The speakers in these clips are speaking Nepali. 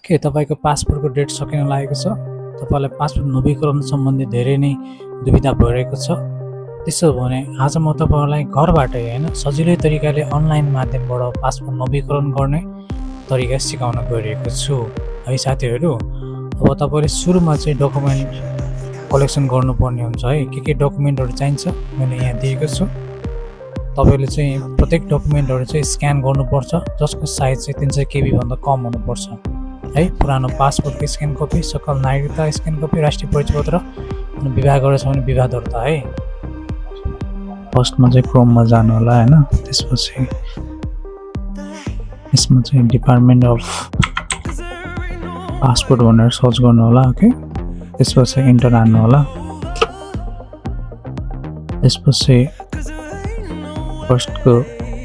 के तपाईँको पासपोर्टको डेट सकिन लागेको छ? तपाईँलाई पासपोर्ट नवीकरण सम्बन्धी धेरै नै दुविधा भइरहेको छ? त्यसो भने आज म तपाईँहरूलाई घरबाटै सजिलै तरिकाले अनलाइन माध्यमबाट पासपोर्ट नवीकरण गर्ने तरिका सिकाउन गइरहेको छु है साथीहरू। अब तपाईँले सुरुमा चाहिँ डकुमेन्ट कलेक्सन गर्नुपर्ने हुन्छ है। के डकुमेन्टहरू चाहिन्छ मैले यहाँ दिएको छु। तपाईँले चाहिँ प्रत्येक डकुमेन्टहरू चाहिँ स्क्यान गर्नुपर्छ, जसको साइज चाहिँ 300 KB भन्दा कम हुनुपर्छ है। पुरानो पासपोर्टको स्क्यान कपी, सकल नागरिकता स्क्यान कपी, राष्ट्रिय परिचय पत्र, अनि विवाह गरेछ भने विवाह दर्ता है। फर्स्टमा चाहिँ क्रोममा जानु होला हैन। त्यसपछि यसमा चाहिँ डिपार्टमेन्ट अफ पासपोर्ट भनेर सर्च गर्नु होला ओके। त्यसपछि इन्टर हान्नु होला। त्यसपछि फर्स्टको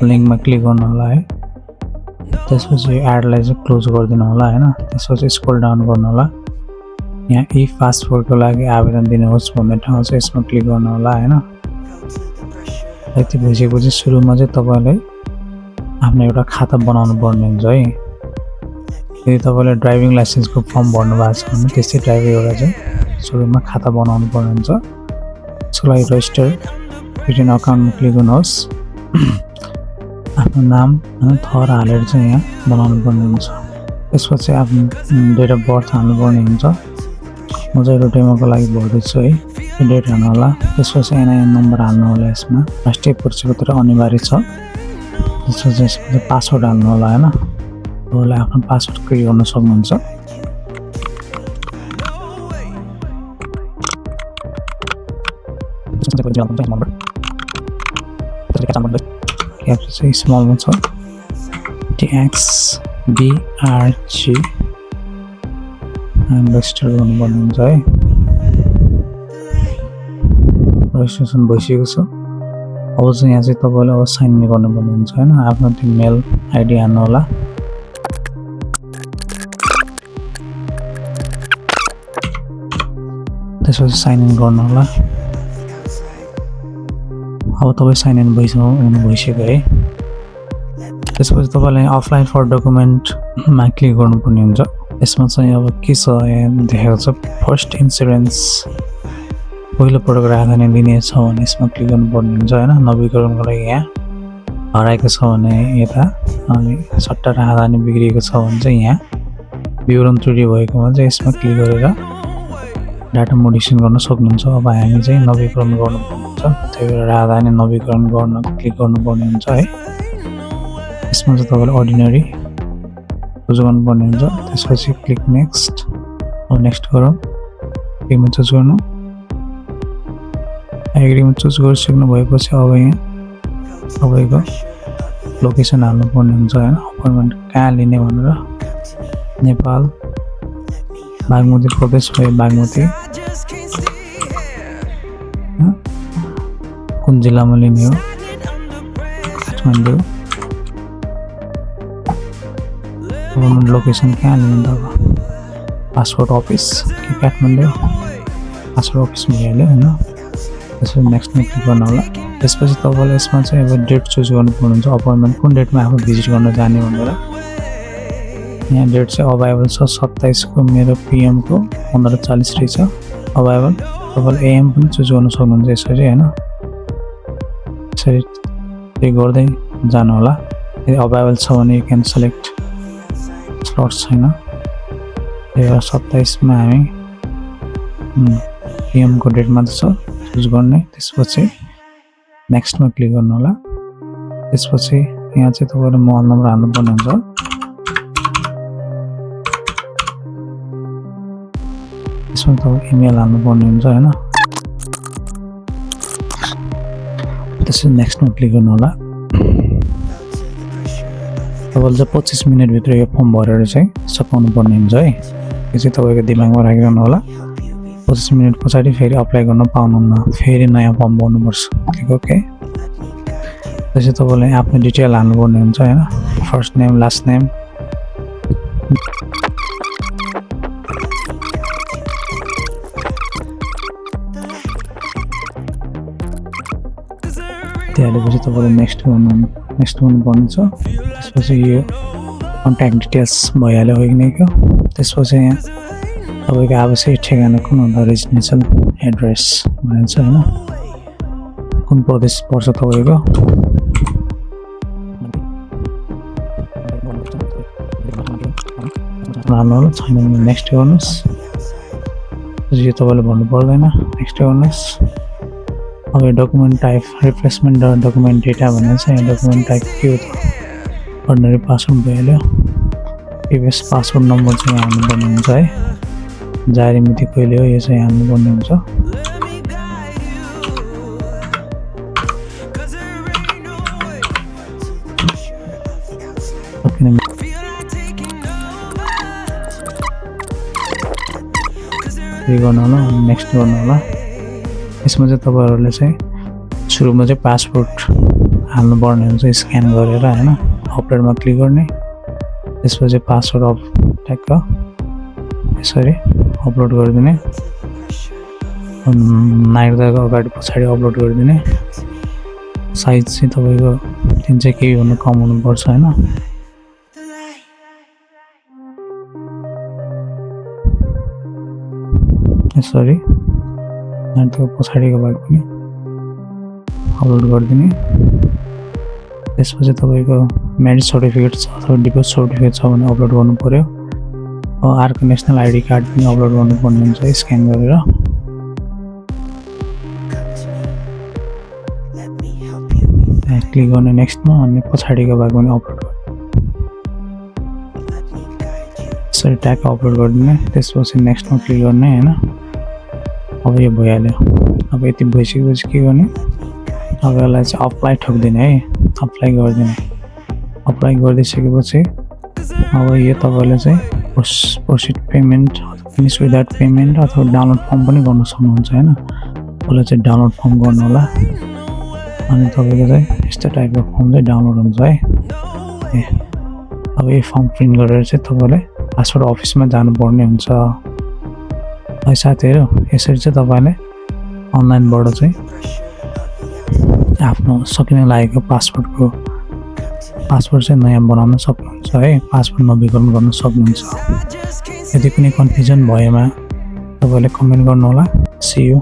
लिङ्कमा क्लिक गर्नु होला है। त्यसपछि एडलाई चाहिँ क्लोज गरिदिनु होला हैन। त्यसपछि स्क्रोल डाउन गर्नु होला। यहाँ ई पासपोर्टको लागि आवेदन दिनुहोस् भन्ने ठाउँ छ, यसमा क्लिक गर्नु होला हैन। यति भइसकेपछि सुरुमा चाहिँ तपाईँले आफ्नो एउटा खाता बनाउनु पर्ने हुन्छ है। यदि तपाईँले ड्राइभिङ लाइसेन्सको फर्म भर्नु भएको छ भने त्यस्तै टाइपको एउटा चाहिँ सुरुमा खाता बनाउनु पर्ने हुन्छ। त्यसको लागि रजिस्टर रिटर्न अकाउन्टमा क्लिक गर्नुहोस्। आफ्नो नाम थर हालेर चाहिँ यहाँ बनाउनु पर्ने हुन्छ। त्यसपछि आफ्नो डेट अफ बर्थ हाल्नुपर्ने हुन्छ। म चाहिँ एउटा डेमोको लागि भर्दैछु है। डेट हाल्नु होला। त्यसपछि NIN नम्बर हाल्नु होला। यसमा राष्ट्रिय परिचय पत्र अनिवार्य छ। त्यसपछि यसमा पासवर्ड हाल्नु होला हैन। तपाईँले आफ्नो पासवर्ड क्रिएट गर्न सक्नुहुन्छ। क्याप्चा चाहिँ स्मलमा छ, TXBRG रजिस्टर गर्नुपर्ने हुन्छ है। रजिस्ट्रेसन भइसकेको छ। अब चाहिँ यहाँ चाहिँ तपाईँले अब साइन इन गर्नुपर्ने हुन्छ होइन। आफ्नो त्यो मेल आइडी हाल्नु होला। त्यसपछि साइन इन गर्नु होला। अब तपाईँ साइन इन भइसक्यो है। त्यसपछि तपाईँलाई अफलाइन फर डकुमेन्टमा क्लिक गर्नुपर्ने हुन्छ। यसमा चाहिँ अब के छ यहाँ देखाएको छ, फर्स्ट इन्सुरेन्स पहिलोपटक राजधानी लिने छ भने यसमा क्लिक गर्नुपर्ने हुन्छ होइन। नवीकरणको लागि यहाँ हराएको छ भने यता, अनि सट्टा राजधानी बिग्रिएको छ भने चाहिँ यहाँ विवरण त्रुटि भएकोमा चाहिँ यसमा क्लिक गरेर डाटा मोडिफिकेसन गर्न सक्नुहुन्छ। अब हामी चाहिँ नवीकरण गर्नुपर्ने हुन्छ, त्यही भएर राजधानी नवीकरण गर्न क्लिक गर्नुपर्ने हुन्छ है। यसमा चाहिँ तपाईँले अर्डिनरी चुज गर्नुपर्ने हुन्छ। त्यसपछि क्लिक नेक्स्ट। अब नेक्स्ट गरौँ। एग्रिमेन्ट चुज गर्नु। एग्रिमेन्ट चुज गरिसक्नु भएपछि अब यहाँ तपाईँको लोकेसन हाल्नुपर्ने हुन्छ होइन। अपोइन्टमेन्ट कहाँ लिने भनेर नेपाल बागमती प्रदेश भयो, बागमती कुन जिल्लामा लिने हो, काठमाडौँ। लोकेसन कहाँ लिने त अब पासपोर्ट अफिस कि काठमाडौँ, पासपोर्ट अफिस भइहाल्यो होइन। त्यसपछि नेक्स्टमा क्लिक गर्नु होला। त्यसपछि तपाईँले यसमा चाहिँ अब डेट चुज गर्नुपर्ने हुन्छ, अपोइन्टमेन्ट कुन डेटमा आफू भिजिट गर्न जाने भनेर। यहाँ डेट चाहिँ अभाइलेबल छ 27 को, मेरो PM को 15:40 रहेछ अभाइलेबल। तपाईँले AM पनि चुज गर्न सक्नुहुन्छ यसरी होइन। यसरी पे गर्दै जानु होला। यदि अभाइलेबल छ भने यु क्यान सेलेक्ट, स्लट छैन। त्यही भएर 27मा हामी PM को डेटमा त छ चुज गर्ने। त्यसपछि नेक्स्टमा क्लिक गर्नु होला। त्यसपछि यहाँ चाहिँ तपाईँले मोबाइल नम्बर हाल्नुपर्ने हुन्छ। त्यसमा तपाईँ इमेल हाल्नुपर्ने हुन्छ होइन। त्यसपछि नेक्स्टमा क्लिक गर्नु होला। तपाईँले चाहिँ 25 मिनटभित्र यो फर्म भरेर चाहिँ सकाउनु पर्ने हुन्छ है। यो चाहिँ तपाईँको दिमागमा राखिरहनु होला। 25 मिनट पछाडि फेरि अप्लाई गर्न पाउनुहुन्न, फेरि नयाँ फर्म भर्नुपर्छ। ठिक ओके। त्यसपछि तपाईँले आफ्नो डिटेल हाल्नुपर्ने हुन्छ होइन। फर्स्ट नेम, लास्ट नेम, त्यो हालेपछि तपाईँले नेक्स्ट गर्नुपर्ने छ। त्यसपछि यो कन्ट्याक्ट डिटेल्स भइहाल्यो हो कि नै क्या त्यसपछि यहाँ तपाईँको आवश्यक ठेगाना कुन हुँदा रेजिडेन्सियल एड्रेस भनिन्छ होइन कुन प्रदेश पर्छ तपाईँको राम्रो छैन भने नेक्स्ट गर्नुहोस् यो तपाईँले भन्नु पर्दैन नेक्स्ट गर्नुहोस् अब यो document type replacement document data भनेर चाहिँ यहाँ डकुमेन्ट टाइप के हो त अर्डिनरी पासवर्ड भइहाल्यो प्रिभियस पासवर्ड नम्बर चाहिँ यहाँ हाल्नुपर्ने हुन्छ है जारी मिति कहिले हो यो चाहिँ हाल्नुपर्ने हुन्छ गर्नु होला नेक्स्ट गर्नु होला यसमा चाहिँ तपाईँहरूले चाहिँ सुरुमा चाहिँ पासपोर्ट हाल्नुपर्ने हुन्छ स्क्यान गरेर होइन अपलोडमा क्लिक गर्ने त्यसपछि पासवर्ड अफ ट्याक्क यसरी अपलोड गरिदिने नागरिकताको अगाडि पछाडि अपलोड गरिदिने साइज चाहिँ तपाईँको दिन चाहिँ केही हुनु कम हुनुपर्छ होइन यसरी नागरिकताको पछाडिको भाग पनि अपलोड गरिदिने त्यसपछि तपाईँको म्यारिज सर्टिफिकेट छ अथवा डिभोर्स सर्टिफिकेट छ भने अपलोड गर्नु पर्यो अर्को नेसनल आइडी कार्ड पनि अपलोड गर्नुपर्ने हुन्छ स्क्यान गरेर त्यहाँ क्लिक गर्ने नेक्स्टमा अनि पछाडिको भाग पनि अपलोड यसरी ट्याग अपलोड गरिदिने त्यसपछि नेक्स्टमा क्लिक गर्ने होइन अब यो भइहाल्यो अब यति भइसकेपछि के गर्ने अब यसलाई चाहिँ अप्लाई ठोकिदिने है अप्लाई गरिदिने अप्लाई गरिदिइसकेपछि अब यो तपाईँले चाहिँ processed payment finish without payment अथवा डाउनलोड फर्म पनि गर्न सक्नुहुन्छ होइन उसलाई चाहिँ डाउनलोड फर्म गर्नु होला अनि तपाईँको चाहिँ यस्तो टाइपको फर्म चाहिँ डाउनलोड हुन्छ है अब यो फर्म प्रिन्ट गरेर चाहिँ तपाईँले पासपोर्ट अफिसमा जानुपर्ने हुन्छ है साथीहरू यसरी चाहिँ तपाईँले अनलाइनबाट चाहिँ आफ्नो सकिन लागेको पासपोर्ट चाहिँ नयाँ बनाउन सक्नुहुन्छ है पासपोर्ट नवीकरण गर्न सक्नुहुन्छ यदि कुनै कन्फ्युजन भएमा तपाईँले कमेन्ट गर्नु होला सी यू